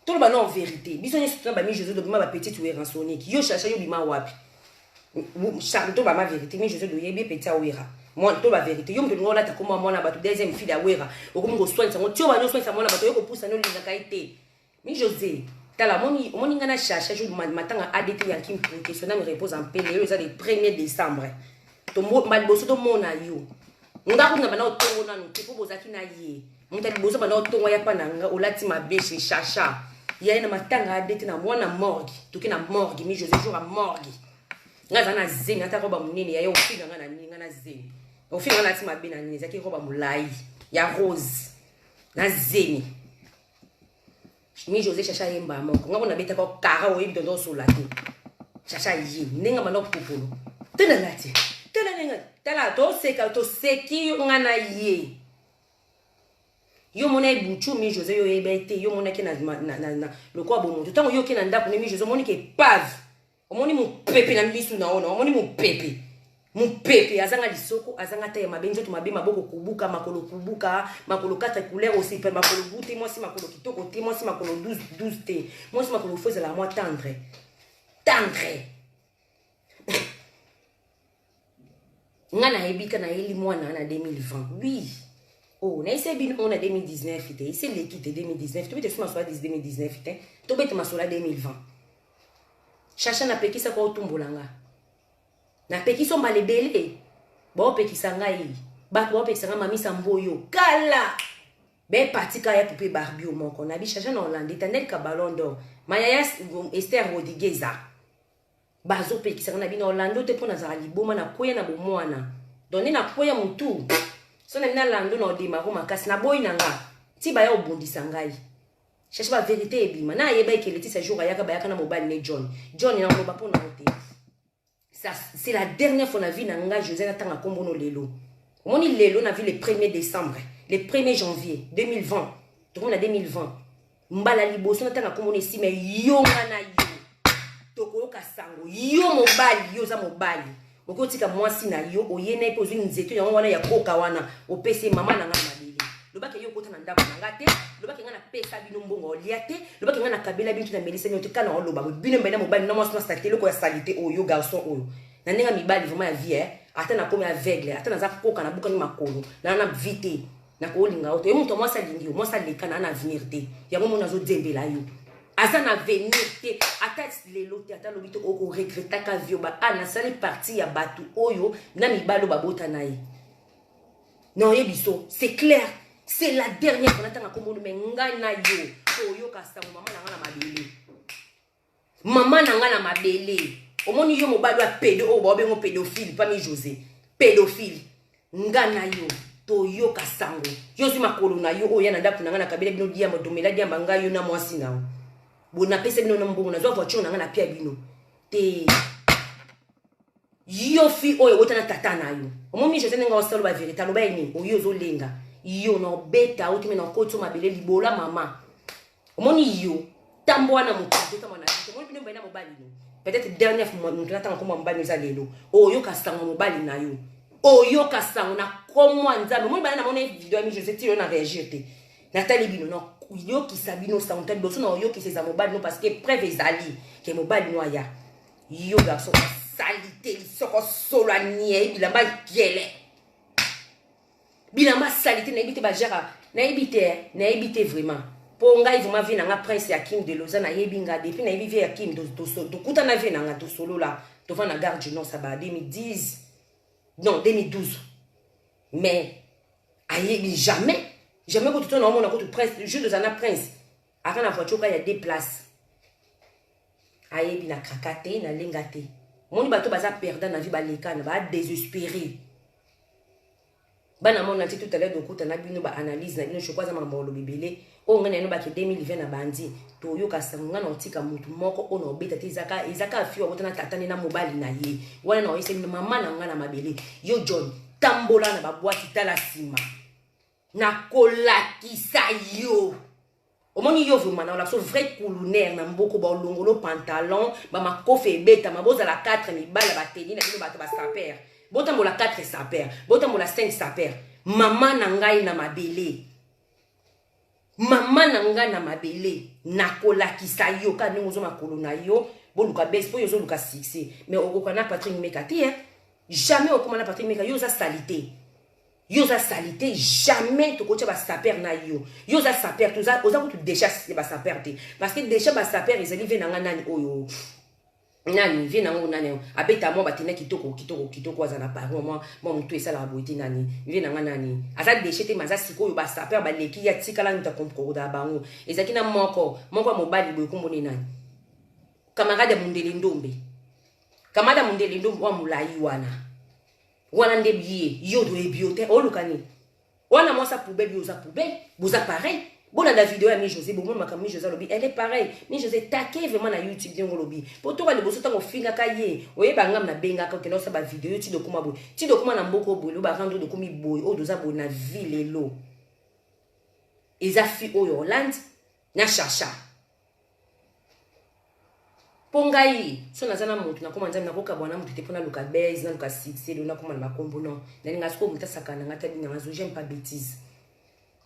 Toloba non vérité. Biso nyonso tuna ba mi José dobima ba petite Werransonique. Yo Chacha yo bima wapi? Charles to ba ma vérité mi José doyebi petit ya Wera. Moi to ba vérité. Yo moto lingo olata kombo mwana bato deuxième fille ya Wera. Okomi ko soigner sango. Tio ba nyo soigner mwana bato yo ko pusa no lingaka ye te. Mi José tala moni omoni nga na Chacha jour matanga ADT ya Kim pour que son âme repose en paix. Lelo eza le 1er décembre. To maliboso to mona yo. Nga kuna bana otongo nanu te po bozalaki na ye. Moto ya liboso banda otongo ya pa na nga olati mabe chez Chacha. Yaye na matanga ADT na mwana morgue. Toke na morgue mi José jour à morgue. Nga za na zemi ata roba munene yaye ofinga nga na nini nga na zemi. Ofinga nga nalati mabe na nini ezalaki roba molayi ya rose. Na zemi. Mi José Chacha yemba moko. Nga ko nabetaka kara oyebi tondo osola te. Chacha ye ndenge banda kopopolo. Tala lati. Tala ndenge tala toseka toseki yo nga na ye. Yo mona ebuchu mi José yo yeba te yo mona ke na na na, na lokola bomoto. Tango yo ke na ndako ne mi José omoni ke pave. Omoni mopepe na misu na ona, omoni mopepe. Mopepe azanga lisoko, azanga taille mabe, nzoto mabe, maboko kubuka, makolo kubuka, makolo quatre couleurs aussi pe makolo goûter, mwasi makolo kitoko te, mwasi makolo 12 12 te. Mwasi makolo faut ezala mwa tendre. Tendre. Nga nayebi ka nayeli mwana na 2020. Oui. Oh, nayese bino ngo na 2019 te. Ese leki te 2019. Tobete so masolo ya 2019 te. Tobete masolo ya 2020. Chacha napekisa ko otumbola nga. Napekisa mbala ebele. Baopekisa ngai. Bato baopekisa ngai mamisa mboyo. Kala! Be parti kaka ya poupée Barbie moko. Nabi Chacha na Hollande tandel ka ballon d'or. Mayaya Esther Rodriguez. Bazopekisa nga na bino Orlando te mpo nazala liboma na kweya na bomwana. Donc nde nakweya mutu. So na bino Orlando na odemaro makasi naboyi na nga. Ti baya obundisa ngai. Cherche ba verite ebima. Na ayeba eke Leticia jour ayaka bayaka na mobali ne John. John na oloba mpo na yo te. Ça c'est la dernière fois na vie na nga José natanga kombo no lelo. Omoni lelo na vie le 1er décembre, le 1er janvier 2020. Tokomi na 2020. Mbala liboso natanga kombo no esi mais yo nga na yo. Tokoyoka sango yo mobali yo oza mobali. Okoki otika mwasi na yo oye na ye mpe ozwi nzete yango wana ya koka wana opesi ye mama na nga mabele. Lobaki yo okota na ndako na nga te, lobaki nga napesa bino mbongo olia te, lobaki nga nakabela bino te namelisa bino te kana oloba bino mbele na mobali na mwasi na salite eloko ya salite oyo yo garçon oyo na ndenge mibali vraiment ya vie eh? Ata nakomi aveugle ata naza koka nabukani makolo na na vie te nakolinga yo te yo moto ya mwasi alingi yo mwasi aleka na na avenir te yango moni azodiembela yo aza na avenir te ata lelo te ata lobi te okoregretaka vie ba ah nasali partie ya bato oyo na mibali oyo babota na ye na oyebi so c'est clair c'est la dernière fois natanga kombono me ngai na yo toyoka sango mama na ngai na mabele mama na ngai na mabele omoni yo mobali ya pedo oyo baobengo pédophile pami José pédophile nga na yo toyoka sango yo ozwi makolo na yo oyo ya na ndako na ngai nakabela bino diamba domela diamba ngai yo na mwasi na yo bo napesa bino na mbongo nazwa voiture na ngai napia bino te yo fi oyo ewota na tata na yo omoni José ndenge osala ba vérité aloba ye nini oyo ozolenga yo na obeta otime na okoti yo mabele libola mama omoni yo tambo wana moto otama na biso omoni bino mobali na mobali no peut-être dernière fois moto natanga kombo ya mobali eza lelo oyoka sango mobali na yo oyoka sango na kombo ya nzambe omoni bana namoni video ya mi José tilo na réagir te natali bino nayokisa bino sango ta liboso na oyokisa eza mobali no parce que preuve ezali ke mobali no aya yo garçon salite lisoko solo anie bilamba kiele bilamba salite nayebi te bajara nayebi te nayebi te vraiment mpo ngai vraiment vie na nga prince ya Kim de Lausanne nayebi nga depuis nayebi vie ya Kim tokutana vie na nga tosolola tovanda na gare du Nord ça ba 2010 non 2012 mais ayebi jamais jamais kutu to naomona kutu prince jour tozala na prince aka na voiture ka ya deux places ayebi na kraka te nalenga te omoni bato baza perdant na vie balekana ba désespéré bana mona nti tout à l'heure dokuta na bino ba analyse na bino shoko aza makambo oloba ebele oyo ngai na yano bake 2020 na bandi toyoka sango ngai na otika motu moko oyo na obeta te ezaka fi abota na tata nde na mobali na ye wana na oyesa bino mama na ngai na mabele yo John tambola na babwati tala nsima nakolakisa yo omoni yo vraiment na olakisa vrai kulunaire na mboko baolongolo pantalon bamakofi ebetama bozala 4 mibali ya bateni na bino bato basaper botambola 4 saper botambola 5 saper mama na ngai na mabele. Mama na nga na mabele, nakolakisa yo kaka ndenge ozo makolo na yo, boluka base po yo ozoluka succès. Mais okoka na Patrick Meka te, hein? Jamais okoma na Patrick Meka, yo oza salite. Yo oza salite, jamais tokotia ba saper na yo. Yo oza saper, toza oza kutu déjà ba saper te. Parce que déjà ba saper ezali ve na nga nani oyo. Nani vie nango nani abeta mwa batena kitoko kitoko kitoko aza na paris mwa mwa motu esalaka boye te. Nani vie nanga nani aza déchet te, mais aza sikoyo basaper baleki ye, atikala nta komproda bango. Ezalaki na moko moko ya mobali boye, kombo ne nani? Camarade ya Mundele Ndombe, camarade ya Mundele Ndombe wa molai wana wana nde ye. Yo toyebi yo te, oluka nini wana? Mwasi ya poubelle, yo oza poubelle, boza pareil. Bolanda video ya Mi José, bomona makambo Mi José alobi, elle est pareil. Mi José take vraiment na YouTube ndenge olobi, po toka liboso ntango ofingaka ye, oyeba ngam nabengaka okende osala bavideo yo ti dokoma boye, ti dokoma na mboka oyo boye, lo barando dokomi boye, oyo toza boye na vie lelo. Eza fi oyo Hollande na Chacha. Mpo ngai so naza na motu, nakoma Nzambe, nakokabwa na motu te mpo naluka base, naluka succès, lelo nakoma na bakombo. Non, nalinga sikoyo motu asakana na ngai, tabi nanga zo. J'aime pas bêtise,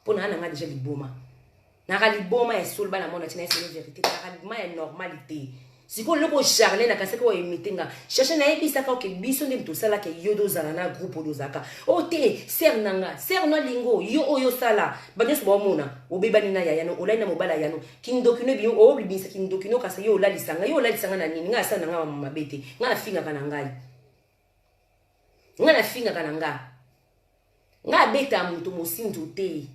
mpo na nga déjà liboma, naka liboma ya solo. Bana mona ntina esolo vérité, naka liboma ya normal te. Sikoyo loko Charle nakasaki oyo imite nga cherche, nayebisaka oke biso nde moto osalaka yo, tozala na groupe oyo ozalaka o te. Sere na nga, sere no alingo yo oyo osala, bato nyonso baomona obebani na yaya no, olali na mobala ya no, kindokino ebimi, obibimisa kindokino. Kasi yo olalisanga, yo olalisanga na nini? Ngai asala na ngai mama mabe te. Ngai nafingaka na ngai, ngai nafingaka na nga, ngai abeta moto mosinzo te.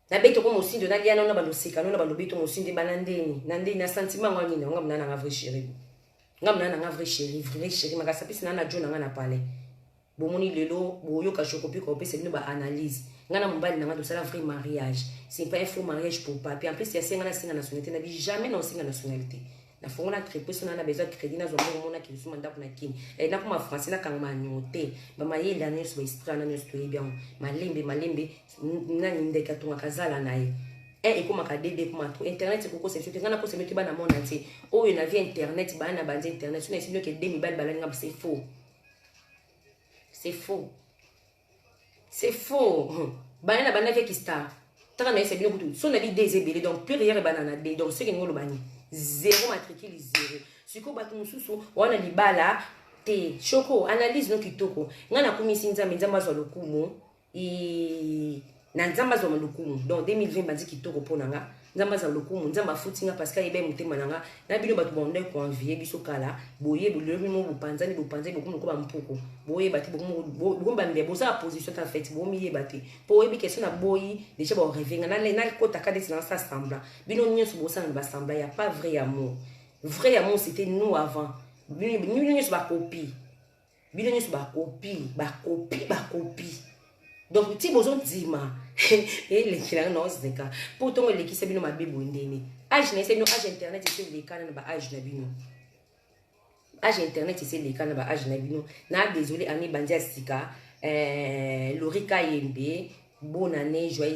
Nabeti ko mosindo, nalia nano na bandoseka no na bandobeto mosindo ebana ndeni na ndeni na sentiment ngo nini. Nga mona nanga vrai chéri, nga mona nanga vrai chéri, vrai chéri makasi apesi na na jo nanga na palais. Bomoni lelo boyoka Chokopi kopesa bino baanalyse. Nga na mobali nanga tosala vrai mariage, c'est pas un faux mariage pour papier. En plus ya senga, nasenga nationalité na bi jamais na osenga nationalité. Nafongola crédit so na besoin crédit, nazwa mbongo, monaki lisusu ndako na kini, nakoma français, nakanga maniongo te. Bamayele wana nyonso, baesprit wana nyonso, toyebi yango. Malembe malembe, nani ndeke atongaka zala na ye un ekomaka dd ekoma to internet ekokosa biso te. Ngai nakosa bino te, bana mona te oyo na vie internet, bana na banzi internet. So na esi bino ke de mibali balali nga, c'est faux, c'est faux, c'est faux. Bana na bana viaki star taka na yesa bino kutu so na bi de eza ebele, donc pluriel ebana na de. Donc soki ningo oloba nini, zéro matricule zéro. Sikoyo bato mosusu wana libala te. Shoko analyse no kitoko. Ngai nakumisi Nzambe, Nzambe azwa lokumu na Nzambe azwa lokumu. Donc 2020 bandi kitoko mpo na nga. Nzambe azwa lokumu, Nzambe afuti nga parce que ayeba motema na nga na bino. Bato bonde koenvie biso kala boye, lelo bino bopanzani, bopanzani, bokomi lokola bampuku, boyeba te, bokomi bambia, bozala position ta fete, bomiyeba te. Mpo oyebi question na boyi déjà bareve nga nakotaka neti na sa semblant. Bino nyonso bosala na basemblant ya pas vrai amour. Vrai amour, c'était nous avant. Bino nyonso bakopi, bino nyonso bakopi, bakopi, bakopi. Donc ti bozondima elekela na ozeka mpo ntongo elekisa bino mabe boye. Ndeni age na ese bino, age internet ese elekana na baage na bino, age internet ese elekana na baage na bino. Na désolé, année bandi ya sika. Lori Kayembe, bonne année, joyeux.